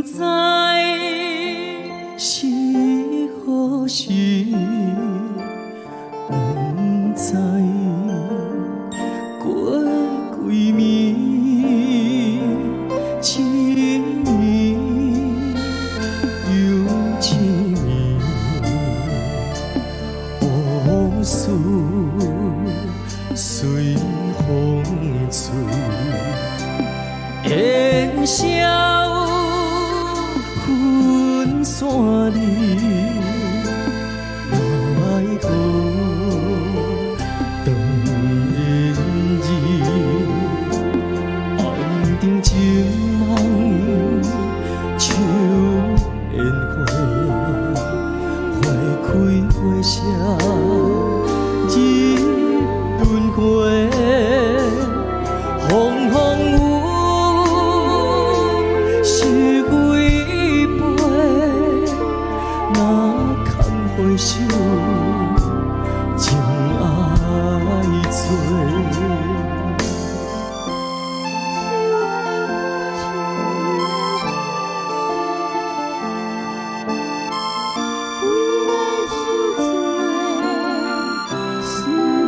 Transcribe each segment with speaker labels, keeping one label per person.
Speaker 1: 知是何時，毋知過幾暝，一暝又一暝，往事隨風吹，煙消雲散去，奈何斷緣字，暗中情夢秋煙花，花開花謝日輪迴，風風雨雨是非杯，若堪回首，情愛多。
Speaker 2: 為愛受罪是非。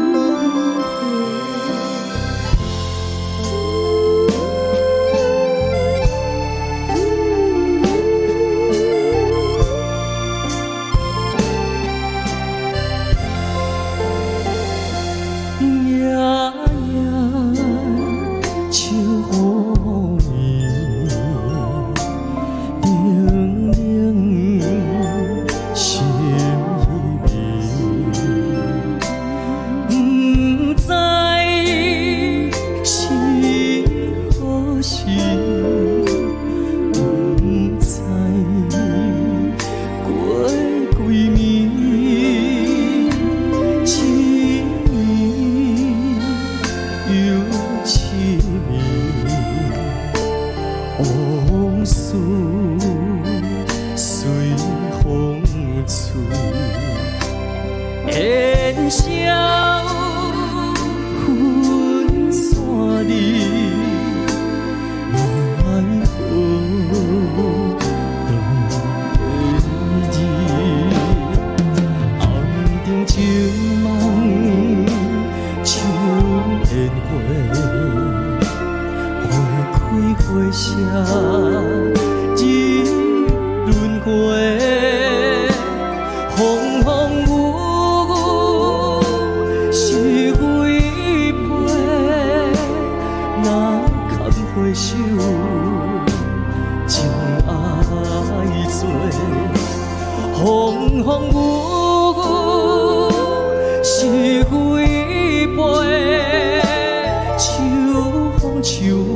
Speaker 1: 夜夜秋雨暝，冷冷心意味，毋知是何時，毋知過幾暝，一暝又一暝，往事隨風吹，煙消雲散去，奈何斷緣字，暗中情夢秋煙花，花開花謝日輪迴，風風雨雨是非杯，若堪回首，情愛多。風風雨雨是非杯，秋風秋雨。